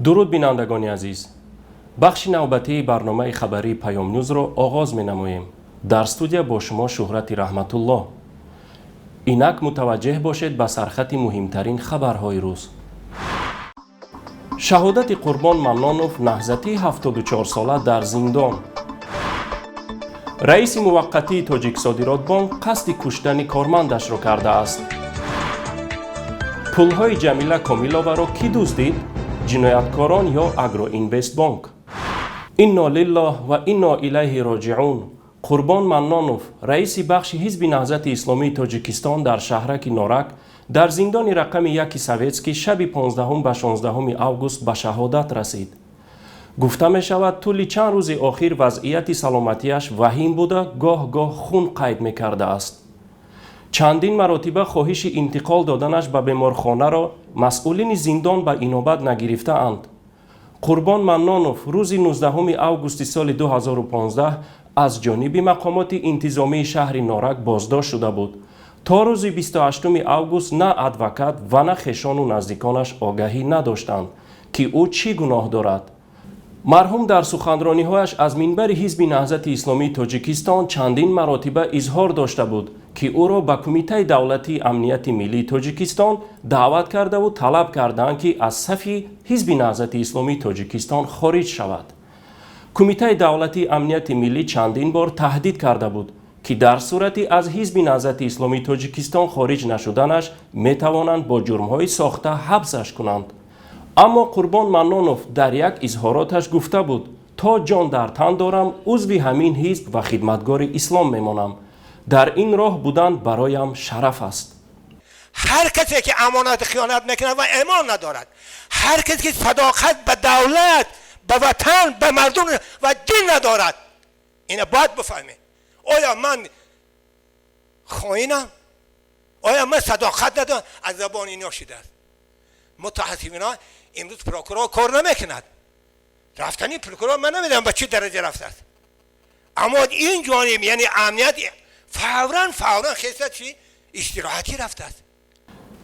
Дуруд, бинандагони азиз! Бахши навбатии барномаи хабарии Паёмнюзро оғоз менамоем. Дар студия бо шумо Шӯҳрати Раҳматуллоҳ. Инак мутаваҷҷеҳ бошед ба сархати муҳимтарин хабарҳои рӯз. Шаҳодати Қурбон Маннонов, наҳзатии 74сола дар зиндон. Раиси муваққатии Тоҷиксодиротбонк қасди куштани кормандашро кардааст. Пулҳои Ҷамила Комиловаро кӣ дуздид? Ҷинояткорон ё Агроинвестбонк? Инно лиллоҳ ва инно илайҳи роҷиун. Қурбон Маннонов, раиси бахши Ҳизби Наҳзати Исломии Тоҷикистон дар шаҳраки Норак, дар зиндони рақами 1 Советский шаби 15 ба 16 август ба шаҳодат расид. Гуфта мешавад, тӯли чанд рӯзи охир вазъияти саломатиаш ваҳим буда, гоҳ-гоҳ хун қайд мекардааст. Чандин маротиба хоҳиши интиқол доданаш ба беморхонаро масъулини зиндон ба инобат нагирифтаанд. Қурбон Маннонов рӯзи 19 августи соли 2015 аз ҷониби мақомоти интизомии шаҳри Норак боздошт шуда буд. То рӯзи 28 август на адвокат ва на хешону наздиконаш огаҳӣ надоштанд, ки ӯ чӣ гуноҳ дорад. Марҳум дар суханрониҳояш аз минбари Ҳизби Наҳзати Исломии Тоҷикистон чандин маротиба изҳор дошта буд, ки ӯро ба Кумитаи давлатии амнияти миллии Тоҷикистон даъват кардаву талаб карданд, ки аз сафи Ҳизби Наҳзати Исломии Тоҷикистон хориҷ шавад. Кумитаи давлатии амнияти миллӣ чандин бор таҳдид карда буд, ки дар сурати аз Ҳизби Наҳзати Исломии Тоҷикистон хориҷ нашуданаш метавонанд бо ҷурмҳои сохта ҳабсаш кунанд. Аммо Қурбон Маннонов дар як изҳороташ гуфта буд: «То ҷон дар тан дорам, узви ҳамин ҳизб ва хидматгори ислом мемонам. Дар ин роҳ будан бароям шараф аст». Ҳар касе ки амонат хиёнат мекунад ва имон надорад, ҳар касе ки садоқат ба давлат, ба ватан, ба мардум ва дин надорад, ина бояд бифаҳмед: оё ман хоинам? Оё ман садоқат надорам? Аз забони ино шидааст. Мутаассифона, имрӯз прокурор кор намекунад. Рафтани прокурор ман намедонам, ба чӣ дараҷа рафтааст, аммо ин ҷониб, яъне амният, фавран фавран хеста чи истироҳатӣ рафтааст.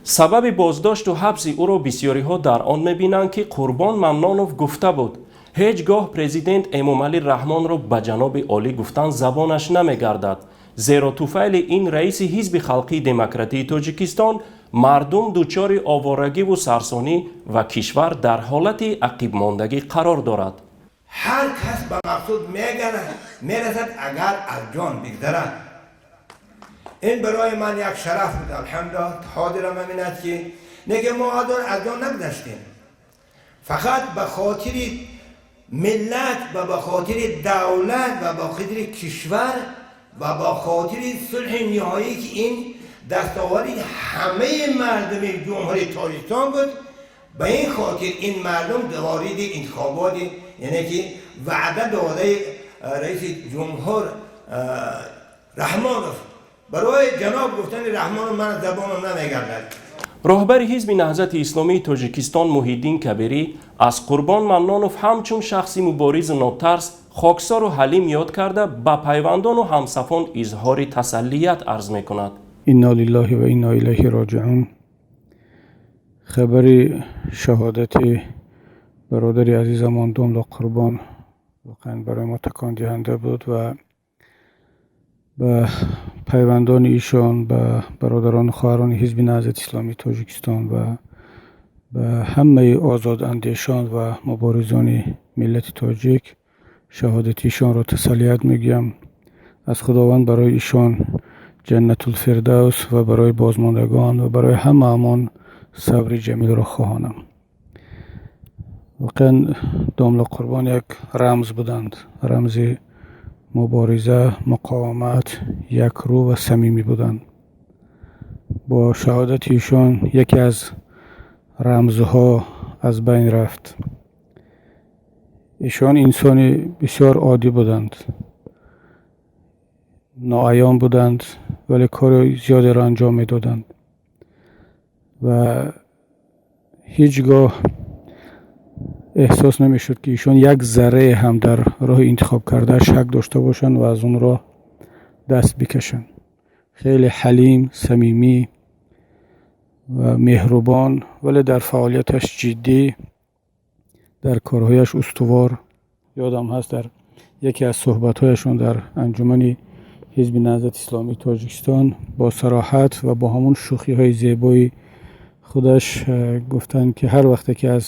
Сабаби боздошту ҳабси ӯро бисёриҳо дар он мебинанд, ки Қурбон Маннонов гуфта буд, ҳеҷ гоҳ президент Эмомалӣ Раҳмонро ба ҷаноби олӣ гуфтан забонаш намегардад, зеро туфайли ин раиси Ҳизби Халқии Демократии Тоҷикистон мардум дучори оворагиву сарсонӣ ва кишвар дар ҳолати ақибмондагӣ қарор дорад. Ҳар кас ба мақсуд мерасад, агар аз ҷон бигзарад. Ин барои ман як шараф буд. Алҳамдулилла, ҳозирам ҳамин аст, ки неки мо аз ҷон нагузаштем, фақат ба хотири миллат ва ба хотири давлат ва ба хотири кишвар ва ба хотири сулҳи ниҳоӣ, ки ин дастовари ҳамаи мардуми Ҷумҳурии Тоҷикистон буд. Ба ин хотир ин мардум вориди интихоботи, яъне ки ваъда додаи раиси ҷумҳур Раҳмонов, барои ҷаноб гуфтани Раҳмонов ман забонам намегардад. Роҳбари Ҳизби Наҳзати Исломии Тоҷикистон Муҳиддин Кабирӣ аз Қурбон Маннонов ҳамчун шахси муборизу нотарс, хоксору ҳалим ёд карда, ба пайвандону ҳамсафон изҳори тасаллият арз мекунад. Инна лиллаҳи ва инна илайҳи роҷиун. Хабари шаҳодати бародари азизамон домла Қурбон воқеан барои мо такондиҳанда буд ва ба пайвандони ишон, ба бародарону хоҳарони Ҳизби Наҳзати Исломии Тоҷикистон ва ба ҳамаи озодандешон ва муборизони миллати тоҷик шаҳодати ишонро тасаллият мегӯям. Аз Худованд барои ишон Ҷаннатулфирдавс ва барои бозмондагон ва барои ҳамаамон сабри ҷамилро хоҳонам. Воқеан, домла Қурбон як рамз буданд, рамзи мубориза, муқовимат, якрӯ ва самимӣ буданд. Бо шаҳодати ишон яке аз рамзҳо аз байн рафт. Ишон инсони бисёр оддӣ буданд, ноаён буданд, вале кори зиёдеро анҷом медоданд ва ҳеҷ гоҳ эҳсос намешуд, ки ишон як заррае ҳам дар роҳи интихоб карда шак дошта бошанд ва аз он роҳ даст бикашанд. Хеле ҳалим, самимӣ ва меҳрубон, вале дар фаъолияташ ҷиддӣ. Дар корҳояш устувор. Ёдам ҳаст, дар яке аз суҳбатҳояшон дар анҷумани Ҳизби Наҳзати Исломии Тоҷикистон бо сароҳат ва бо ҳамон шӯхиҳои зебои худаш гуфтанд, ки ҳар вақте ки аз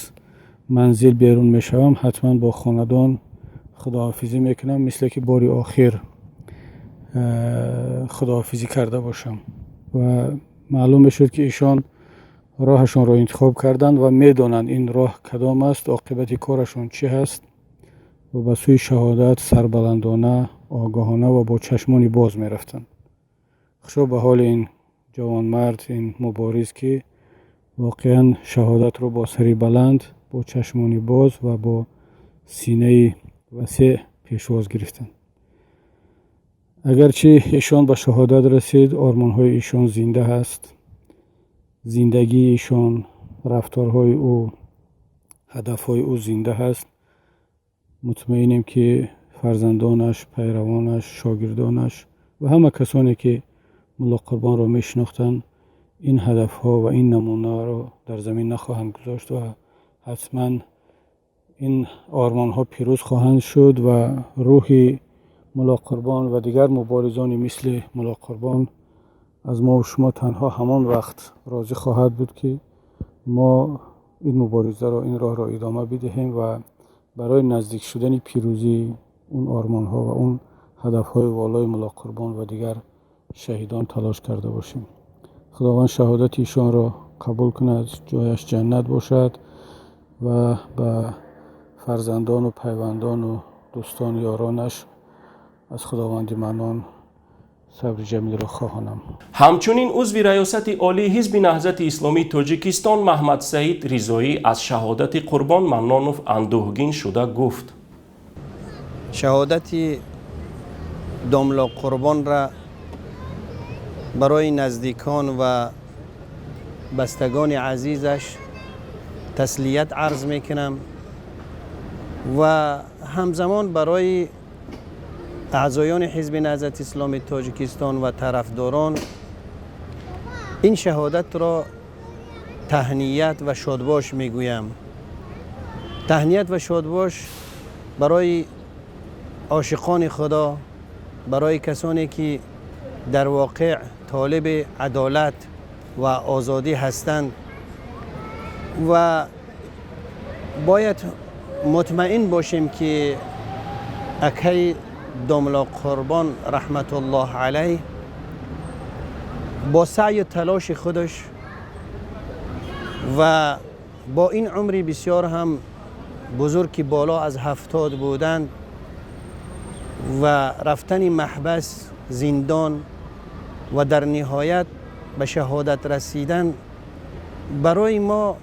манзил берун мешавам, ҳатман бо хонадон худоҳофизӣ мекунам, мисле ки бори охир худоҳофизӣ карда бошам. Ва маълум мешуд, ки ишон роҳашонро интихоб карданд ва медонанд, ин роҳ кадом аст, оқибати корашон чӣ ҳаст, ва ба сӯи шаҳодат сарбаландона, огоҳона ва бо чашмони боз мерафтанд. Хушо ба ҳоли ин ҷавонмард, ин мубориз, ки воқеан шаҳодатро бо сари баланд, бо чашмони боз ва бо синаи васеъ пешвоз гирифтанд. Агарчи ишон ба шаҳодат расид, ормонҳои ишон зинда ҳаст. Зиндагии ишон, рафторҳои ӯ, ҳадафҳои ӯ зинда ҳаст. Мутмаинем, ки фарзандонаш, пайравонаш, шогирдонаш ва ҳама касоне, ки Мулло Қурбонро мешинохтанд, ин ҳадафҳо ва ин намунаро дар замин нахоҳанд гузошт ва ҳатман ин ормонҳо пирӯз хоҳанд шуд ва рӯҳи Мулло Қурбон ва дигар муборизони мисли Мулло Қурбон аз мо ва шумо танҳо ҳамон вақт розӣ хоҳад буд, ки мо ин муборизаро, ин роҳро идома бидиҳем ва барои наздик шудани пирӯзии он ормонҳо ва он ҳадафҳои волои Мулло Қурбон ва дигар шаҳидон талош карда бошем. Худованд шаҳодати ишонро қабул кунад, ҷояш ҷаннат бошад ва ба фарзандону пайвандону дӯстону ёронаш аз Худованди Маннон сабри ҷамилро хоҳонам. Ҳамчунин узви Раёсати Олии Ҳизби Наҳзати Исломии Тоҷикистон Маҳмадсаид Ризоӣ аз шаҳодати Қурбон Маннонов андӯҳгин шуда гуфт: Шаҳодати домло Қурбонра барои наздикон ва бастагони азизаш таслият арз мекунам ва ҳамзамон барои аъзоёни Ҳизби Наҳзати Исломии Тоҷикистон ва тарафдорон ин шаҳодатро таҳният ва шодбош мегӯям. Таҳният ва шодбош барои ошиқони Худо, барои касоне ки дар воқеъ толиби адолат ва озодӣ ҳастанд. Ва бояд мутмаин бошем, ки акаи домло Қурбон раҳматуллоҳ алайҳ бо саъю талоши худаш ва бо ин умри бисёр ҳам бузург, ки боло аз 70 буданд, ва рафтани маҳбас, зиндон ва дар ниҳоят ба шаҳодат расидан, барои мо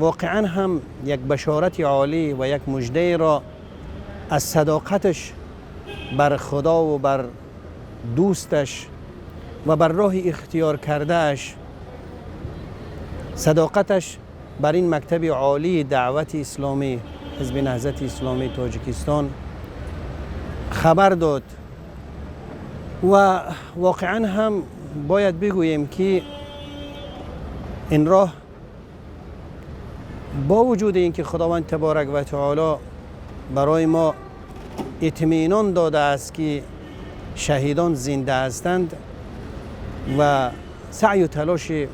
воқеан ҳам як башорати олӣ ва як муждаеро аз садоқаташ бар Худо ва бар дӯсташ ва бар роҳи ихтиёр кардааш, садоқаташ бар ин мактаби олии даъвати исломӣ, Ҳизби Наҳзати Исломии Тоҷикистон хабар дод. Ва воқеан ҳам бояд бигӯем, ки ин роҳ, бо вуҷуди ин ки Худованд таборак ва таоло барои мо итминон додааст, ки шаҳидон зинда ҳастанд, ва саъю талоши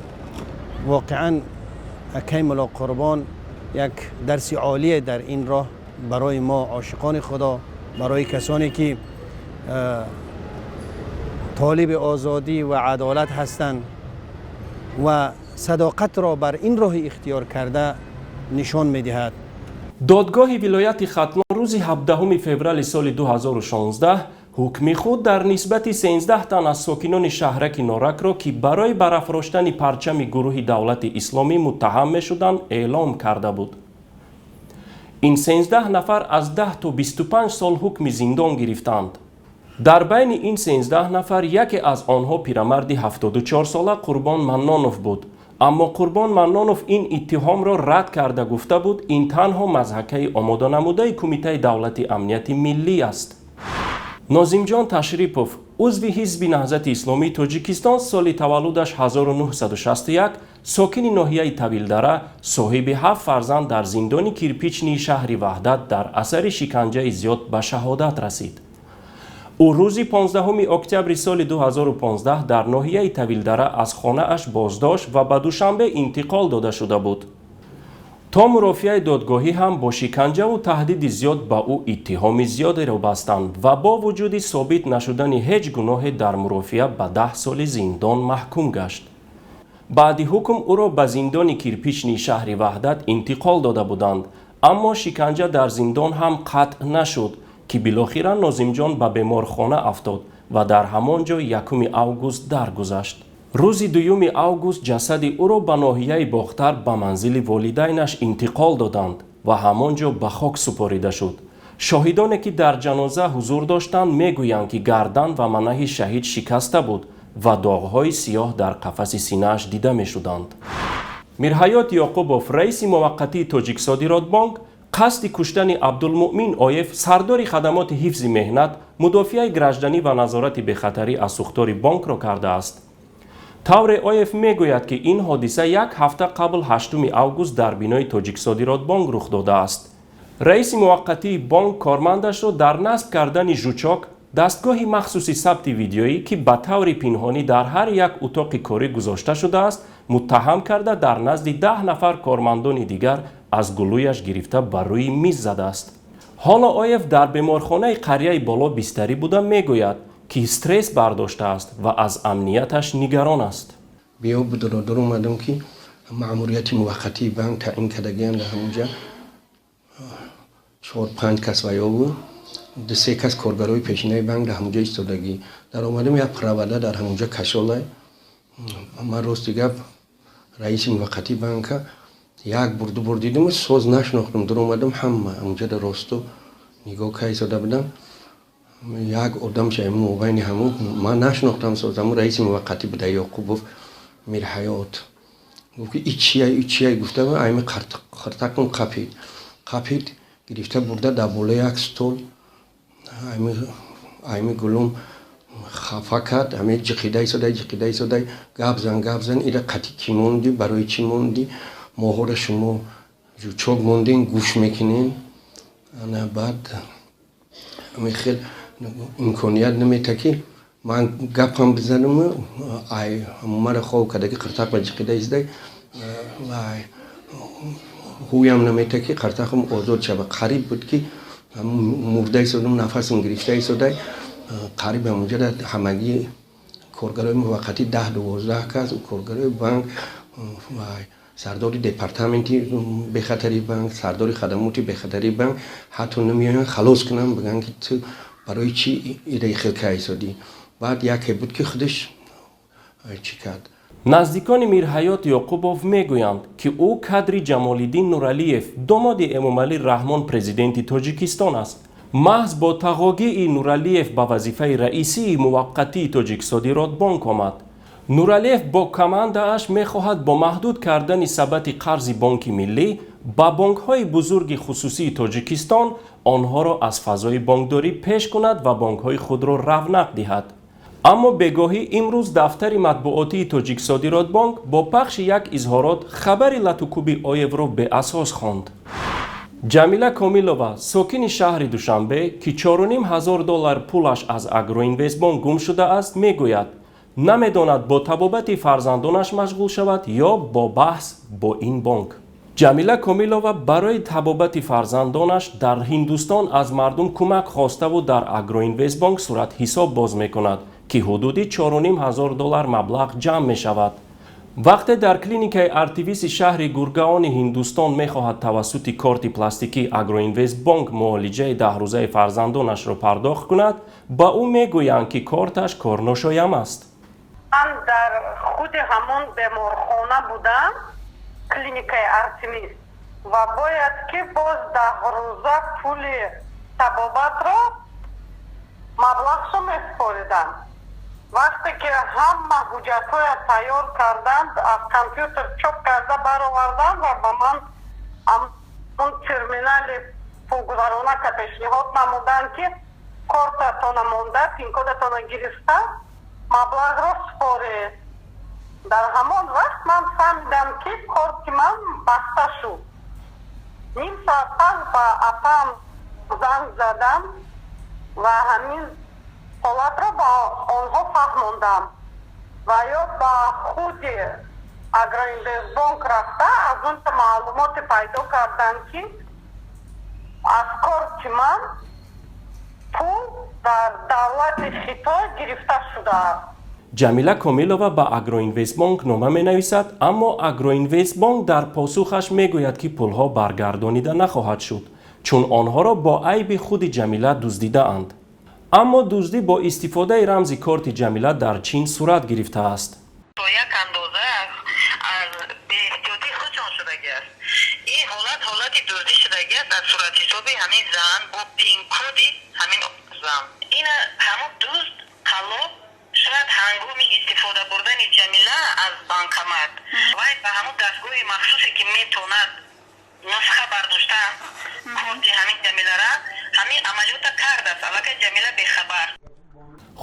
воқеан акай Мулло Қурбон як дарси олие дар ин роҳ барои мо ошиқони Худо, барои касоне ки толиби озодӣ ва адолат ҳастанд ва садоқатро бар ин роҳи ихтиёр карда нишон медиҳад. Додгоҳи вилояти Хатлон рӯзи 17 феврали соли 2016 ҳукми худ дар нисбати 13 тан аз сокинони шаҳраки Норакро, ки барои барафроштани парчами гурӯҳи Давлати Исломӣ муттаҳам мешуданд, эълом карда буд. Ин 13 нафар аз 10 то 25 сол ҳукми зиндон гирифтанд. Дар байни ин 13 нафар яке аз онҳо пирамарди 74-сола Қурбон Маннонов буд. Аммо Қурбон Маннонов ин иттиҳомро рад карда, гуфта буд, ин танҳо мазҳакаи омоданамудаи Кумитаи давлати амнияти миллӣ аст. Нозимҷон Ташрипов, узви Ҳизби Наҳзати Исломии Тоҷикистон, соли таваллудаш 1961. Сокини ноҳияи Тавилдара, соҳиби ҳафт фарзанд, дар зиндони Кирпичнии шаҳри Ваҳдат дар асари шиканҷаи зиёд ба шаҳодат расид. Ӯ рӯзи 15 октябри соли 2015 дар ноҳияи Тавилдара аз хонааш боздошт ва ба Душанбе интиқол дода шуда буд. То мурофиаи додгоҳӣ ҳам бо шиканҷаву таҳдиди зиёд ба ӯ иттиҳоми зиёдеро бастанд ва бо вуҷуди собит нашудани ҳеҷ гуноҳе дар мурофиа ба 10 соли зиндон маҳкум гашт. Баъди ҳукм ӯро ба зиндони Кирпичнии шаҳри Ваҳдат интиқол дода буданд, аммо шиканҷа дар зиндон ҳам қатъ нашуд, ки билохира Нозимҷон ба беморхона афтод ва дар ҳамон ҷо 1 август даргузашт. Рӯзи 2 август ҷасади ӯро ба ноҳияи Бохтар ба манзили волидайнаш интиқол доданд ва ҳамон ҷо ба хок супорида шуд. Шоҳидоне, ки дар ҷаноза ҳузур доштанд, мегӯянд, ки гардан ва манаҳи шаҳид шикаста буд ва доғҳои сиёҳ дар қафаси синааш дида мешуданд. Мирҳаёт Ёқубов, раиси муваққатии Тоҷиксодиротбонк, қасди куштани Абдулмуъмин Оев, сардори хадамоти ҳифзи меҳнат, мудофиаи гражданӣ ва назорати бехатарӣ аз сӯхтори бонкро кардааст. Тавре Оев мегӯяд, ки ин ҳодиса як ҳафта қабл, 8 август, дар бинои Тоҷиксодиротбонк рух додааст. Раиси муваққатии бонк кормандашро дар насб кардани жучок, дастгоҳи махсуси сабти видеоӣ, ки ба таври пинҳонӣ дар ҳар як утоқи корӣ гузошта шудааст, муттаҳам карда, дар назди 10 нафар кормандони дигар аз гулӯяш гирифта ба рӯи миз задааст. Ҳоло Оев дар беморхонаи қарияи боло бистарӣ буда, мегӯяд, ки стресс бардоштааст ва аз амнияташ нигарон аст. Биё будро омадам, ки маъмурияти муваққатии банк таъин кардагиам. Дар ҳамонҷа чор панҷ кас ваё буд, ду се кас коргарои пешинаи банк дар ҳамонҷа истодагӣ. Дар омадам, як провода дар ҳамонҷа кашолай. Ман, рости гап, раиси муваққатии банка як бурду бур дидам, соз нашинохтам. Дар омадам, ҳама ҳамонҷа дар росту нигоҳ ка истода будам. Як одам мобайни ҳамун ман нашинохтам соз, ҳамун раиси муваққатӣ буда, Ёқубов Мирҳаёт. Гуфт, ки и чия, и чия гуфта, айми қартакум қапид, қапид, гирифта бурда дар болои як стол, айми гулум хафа кард. Ҳаме ҷиқида истодай, ҷиқида истодай: «Гап зан, гап зан, ира қати кӣ монди, барои чӣ монди? Моҳора шумо жучок монден, гӯш мекунен». Ана баъд ҳамин хел имконият намета, ки ман гапам бизанам. Ай мара хов карда, ки қиртақма ҷиқида истай, вай ҳуям намета, ки қартақам озод шава. Қариб буд, ки мурда истодам, нафасам гирифта истодай. Қариб ҳамонҷа ҳамагӣ коргарои муваққатӣ 10-12 кас, коргарои банк, сардори департаменти бехатари банк, сардори хадамоти бехатари банк ҳатто намеоянд халос кунанд, бигӯянд, ки ту барои чӣ ираи хел кайсодӣ. Баъд яке буд, ки худаш чӣ кард. Наздикони Мирҳаёт Ёқубов мегӯянд, ки ӯ кадри Ҷамолиддин Нуралиев, домоди Эмомалӣ Раҳмон, президенти Тоҷикистон аст. Маҳз бо тағогии Нуралиев ба вазифаи раисии муваққатии Тоҷиксодиротбонк омад. Нуралиев бо командааш мехоҳад бо маҳдуд кардани сабати қарзи Бонки Миллӣ ба бонкҳои бузурги хусусии Тоҷикистон онҳоро аз фазои бонкдорӣ пеш кунад ва бонкҳои худро равнақ диҳад. Аммо бегоҳӣ имрӯз дафтари матбуотии Тоҷиксодиротбонк бо пахши як изҳорот хабари латукӯби Оевро беасос хонд. Ҷамила Комилова, сокини шаҳри Душанбе, ки 4500 доллар пулаш аз Агроинвестбонк гум шудааст, мегӯяд, намедонад бо табобати фарзандонаш машғул шавад ё бо баҳс бо ин бонк. Ҷамила Комилова барои табобати фарзандонаш дар Ҳиндустон аз мардум кӯмак хоставу дар Агроинвестбонк суратҳисоб боз мекунад, ки ҳудуди 4500 доллар маблағ ҷамъ мешавад. Вақте дар клиникаи Артемиси шаҳри Гургаони Ҳиндустон мехоҳад тавассути корти пластикии Агроинвестбонк муолиҷаи 10-рӯзаи фарзандонашро пардохт кунад, ба ӯ мегӯянд, ки корташ корношоям аст. Ман дар худи ҳамон беморхона будам, клиникаи Артемис, ва бояд ки боз 10 рӯза пули табобатро маблағшо месупоридам. Вақте ки ҳама ҳуҷҷатҳоя тайёр карданд, аз компютер чоп карда бароварданд ва ба ман он терминали пулгузаронака пешниҳод намуданд, ки кортатона монда, пинкодатона гирифта, маблағро супоред. Дар ҳамон вақт ман фаҳмидам, ки корти ман баста шуд. Ним соат пас ба апам занг задам ва ҳамин ҳолатро ба онҳо фаҳмондам ва ё ба худи Агроинвестбонк рафта, аз онҷо маълумоте пайдо карданд, ки аз корти ман пул дар давлати Хитой гирифта шудааст. Ҷамила Комилова ба Агроинвестбонк нома менависад, аммо Агроинвестбонк дар посухаш мегӯяд, ки пулҳо баргардонида нахоҳад шуд, чун онҳоро бо айби худи Ҷамила дуздидаанд. Аммо дуздӣ бо истифодаи рамзи корти Ҷамила дар Чин сурат гирифтааст. То як андоза аз беэҳтиётии худшон шудагӣ аст. Ин ҳолат ҳолати дуздӣ шудагӣ аст аз суратҳисоби ҳамин зан бо пинкоди ҳамин зан. Ина ҳамон дузд қаллоб шояд ҳангоми истифода бурдани Ҷамила аз банкомат вай ба ҳамон дастгоҳи махсусе, ки метавонад нусха бардошта корти ҳамин Ҷамилара, ҳамин амалиёта кардааст, аллакай Ҷамила бехабар.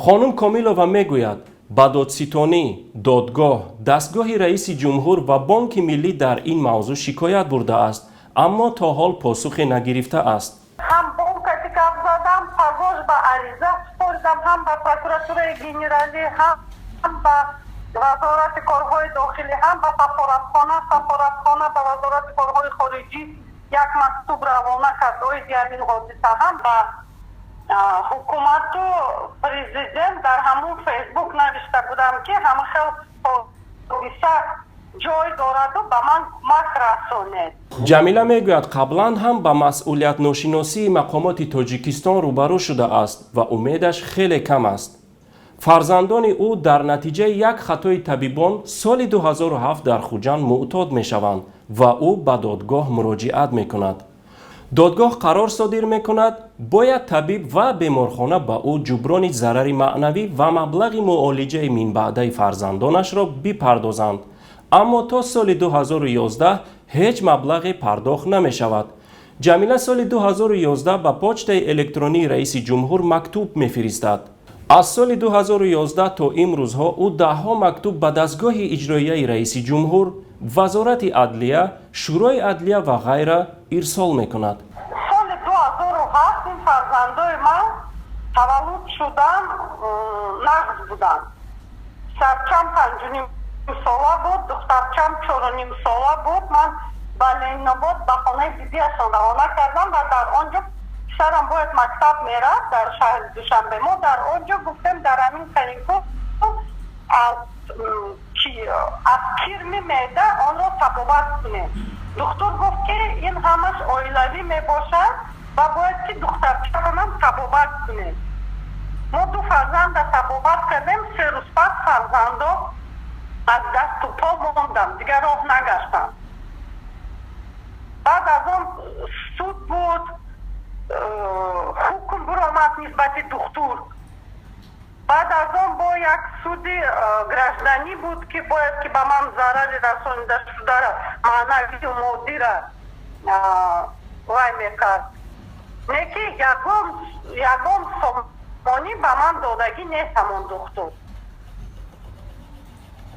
Хонум Комилова мегӯяд, ба додситонӣ, додгоҳ, дастгоҳи раиси ҷумҳур ва Бонки миллӣ дар ин мавзӯъ шикоят бурдааст, аммо то ҳол посухе нагирифтааст. Ҳам бонкати гап задам, пагош ба ариза супоридам, ҳам ба прокуратураи генералӣ, ҳам ба Вазорати корҳои дохилӣ, ҳам ба сафоратхона. Сафоратхона ба Вазорати корҳои хориҷӣ як мактуб равона кард оиди ҳамин ҳодиса, ҳам ба ҳукумату президент дар ҳамун Фейсбук навишта будам, ки ҳама хел ҳодиса ҷой дораду ба ман кӯмак расонед. Ҷамила мегӯяд, қаблан ҳам ба масъулиятношиносии мақомоти Тоҷикистон рӯбарӯ шудааст ва умедаш хеле кам аст. Фарзандони ӯ дар натиҷаи як хатои табибон соли 2007 дар Хуҷанд муътод мешаванд ва ӯ ба додгоҳ муроҷиат мекунад. Додгоҳ қарор содир мекунад, бояд табиб ва беморхона ба ӯ ҷуброни зарари маънавӣ ва маблағи муолиҷаи минбаъдаи фарзандонашро бипардозанд, аммо то соли 2011 ҳеҷ маблағе пардохт намешавад. Ҷамила соли 2011 ба почтаи электронии раиси ҷумҳур мактуб мефиристад. Аз соли 2011 то имрӯзҳо ӯ даҳҳо мактуб ба дастгоҳи иҷроияи раиси ҷумҳур, Вазорати адлия, Шӯрои адлия ва ғайра ирсол мекунад. Соли 2007 ин фарзандои ман таваллуд шудан, нағз буданд. Писарчам 5,5 сола буд, духтарчам 4,5 сола буд. Ман ба Ленинобод ба хонаи бибиашон равона кардам ва дар он ҷо писарам бояд мактаб мерафт дар шаҳри Душанбе. Мо дар он ҷо гуфтем, дар ҳамин каникул аз кирми меъда онро табобат кунем. Духтур гуфт, ки ин ҳамаш оилавӣ мебошад ва бояд ки духтарчаронам табобат кунем. Мо ду фарзанда табобат кардем. 3 рӯз пас фарзандо аз дасту по мондам, дигар роҳ нагаштам. Баъд аз он суд буд, ҳукм биромад нисбати духтур. Баъд аз он бо як суди гражданӣ буд, ки бояд ки ба ман зарари расонида шудара, маънавию моддира вай мекард. Не ки ягон сомонӣ ба ман додагӣ нест ҳамон духтур.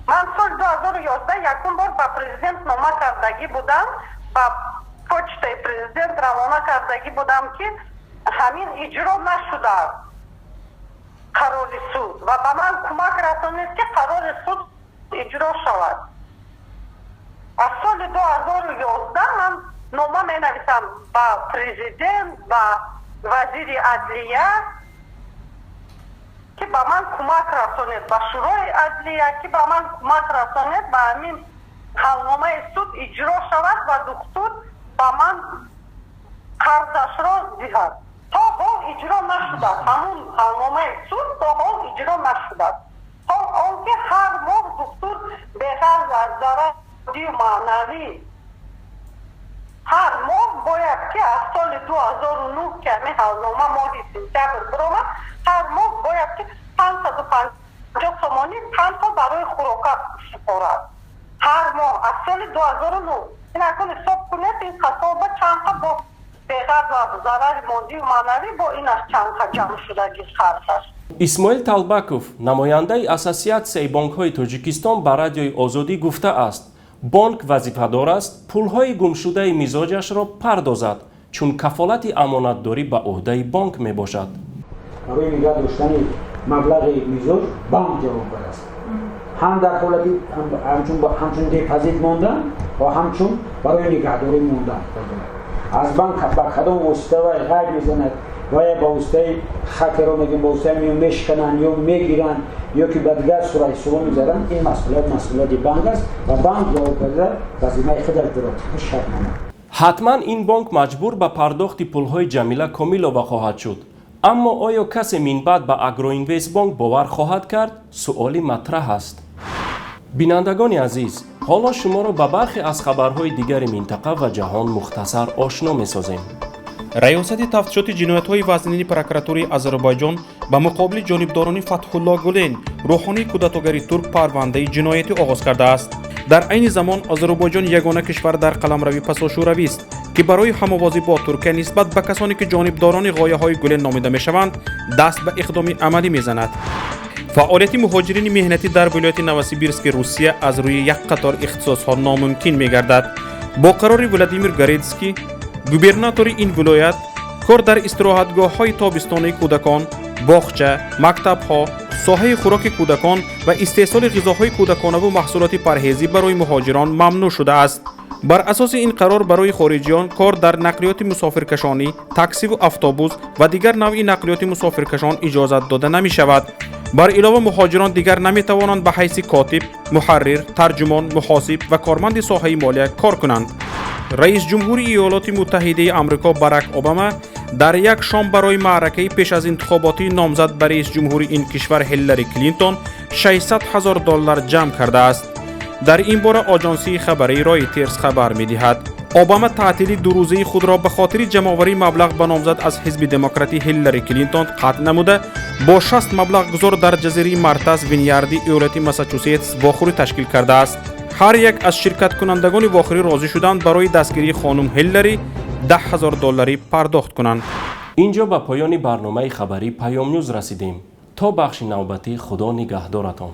Ман соли 2011 якум бор ба президент нома кардагӣ будам, ба почтаи президент равона кардагӣ будам, ки ҳамин иҷро нашудааст қарори суд ва ба ман кӯмак расонед, ки қарори суд иҷро шавад. Аз соли 2011 ман нома менависам ба президент, ба вазири адлия, ки ба ман кӯмак расонед, ба Шӯрои адлия, ки ба ман кӯмак расонед, ба ҳамин ҳалномаи суд иҷро шавад ва духтур ба ман қарзашро диҳад. То ҳол иҷро нашудааст. Ҳамун ҳалномаи суд то ҳол иҷро нашудааст, ҳол он ки ҳар моҳ духтур беғарз аз зарари маънавӣ ҳар моҳ бояд ки аз соли 2009, ки ҳамин ҳалнома моҳи сентябр биромад, ҳар моҳ бояд ки 550 сомонӣ танҳо барои хӯрока супорад, ҳар моҳ аз соли 2009. Ин акун ҳисоб кунед, ин қасоба чанд бо Беғарз аз зарари моддию маънавӣ, бо инаш чанд ҷамъ шудаги қарзаш. Исмоил Талбаков, намояндаи Ассотсиатсияи бонкҳои Тоҷикистон, ба Радиои Озодӣ гуфтааст, бонк вазифадор аст пулҳои гумшудаи мизоҷашро пардозад, чун кафолати амонатдорӣ ба ӯҳдаи бонк мебошад. Барои нигоҳ доштани маблағи мизоҷ банк ҷавобгар аст, ҳам дар ҳолати ҳамчун депозит мондан ва ҳамчун барои нигаҳдорӣ мондан. Аз банк ба кадом восита вай ғайб мезанад, ва ба воситаи хакеро мегӯем, ба воситаи мешкананд ё мегиранд, ё ки ба дигар суратҳисобо мегузаранд, ин масъулият масъулияти банк аст ва банк ҷавобгарда вазифаи худаш дорад шартнома. Ҳатман ин бонк маҷбур ба пардохти пулҳои Ҷамила Комилова хоҳад шуд, аммо оё касе минбаъд ба Агроинвестбонк бовар хоҳад кард, суоли матраҳ аст. Бинандагони азиз, ҳоло шуморо ба бархе аз хабарҳои дигари минтақа ва ҷаҳон мухтасар ошно месозем. Раёсати тафтишоти ҷиноятҳои вазнини прокуратураи Озарбойҷон ба муқобили ҷонибдорони Фатҳулло Гулен, рӯҳонии кудатогари турк, парвандаи ҷиноятӣ оғоз кардааст. Дар айни замон Озарбойҷон ягона кишвар дар қаламрави пасошӯравист, ки барои ҳамовозӣ бо Туркия нисбат ба касоне, ки ҷонибдорони ғояҳои Гулен номида мешаванд, даст ба иқдоми амалӣ мезанад. Фаъолияти муҳоҷирини меҳнатӣ дар вилояти Новосибирски Русия аз рӯи як қатор ихтисосҳо номумкин мегардад. Бо қарори Владимир Горедский, губернатори ин вилоят, кор дар истироҳатгоҳҳои тобистонаи кӯдакон, боғча, мактабҳо, соҳаи хӯроки кӯдакон ва истеҳсоли ғизоҳои кӯдаконаву маҳсулоти парҳезӣ барои муҳоҷирон мамнӯъ шудааст. Бар асоси ин қарор барои хориҷиён кор дар нақлиёти мусофиркашонӣ, таксиву автобус ва дигар навъи нақлиёти мусофиркашон иҷозат дода намешавад. Бар илова, муҳоҷирон дигар наметавонанд ба ҳайси котиб, муҳаррир, тарҷумон, муҳосиб ва корманди соҳаи молия кор кунанд. Раис ҷумҳури Иёлоти Муттаҳидаи Амрико Барак Обама дар як шом барои маъракаи пеш аз интихоботии номзад ба раис ҷумҳури ин кишвар Ҳиллари Клинтон 600 ҳазор доллар ҷамъ кардааст. Дар ин бора оҷонсии хабарии Ройтерс хабар медиҳад. Обама таътили дурӯзаи худро ба хотири ҷамъоварии маблағ ба номзад аз ҳизби демократӣ Ҳиллари Клинтон қатъ намуда, бо 60 маблағгузор дар ҷазираи Мартас Винярди иёлати Массачусетс вохӯрӣ ташкил кардааст. Ҳар як аз ширкаткунандагони вохӯрӣ розӣ шуданд барои дастгирии хонум Ҳиллари 10 ҳазор долларӣ пардохт кунанд. Инҷо ба поёни барномаи хабарии Паёмнюз расидем. То бахши навбатӣ, Худо нигаҳдоратон.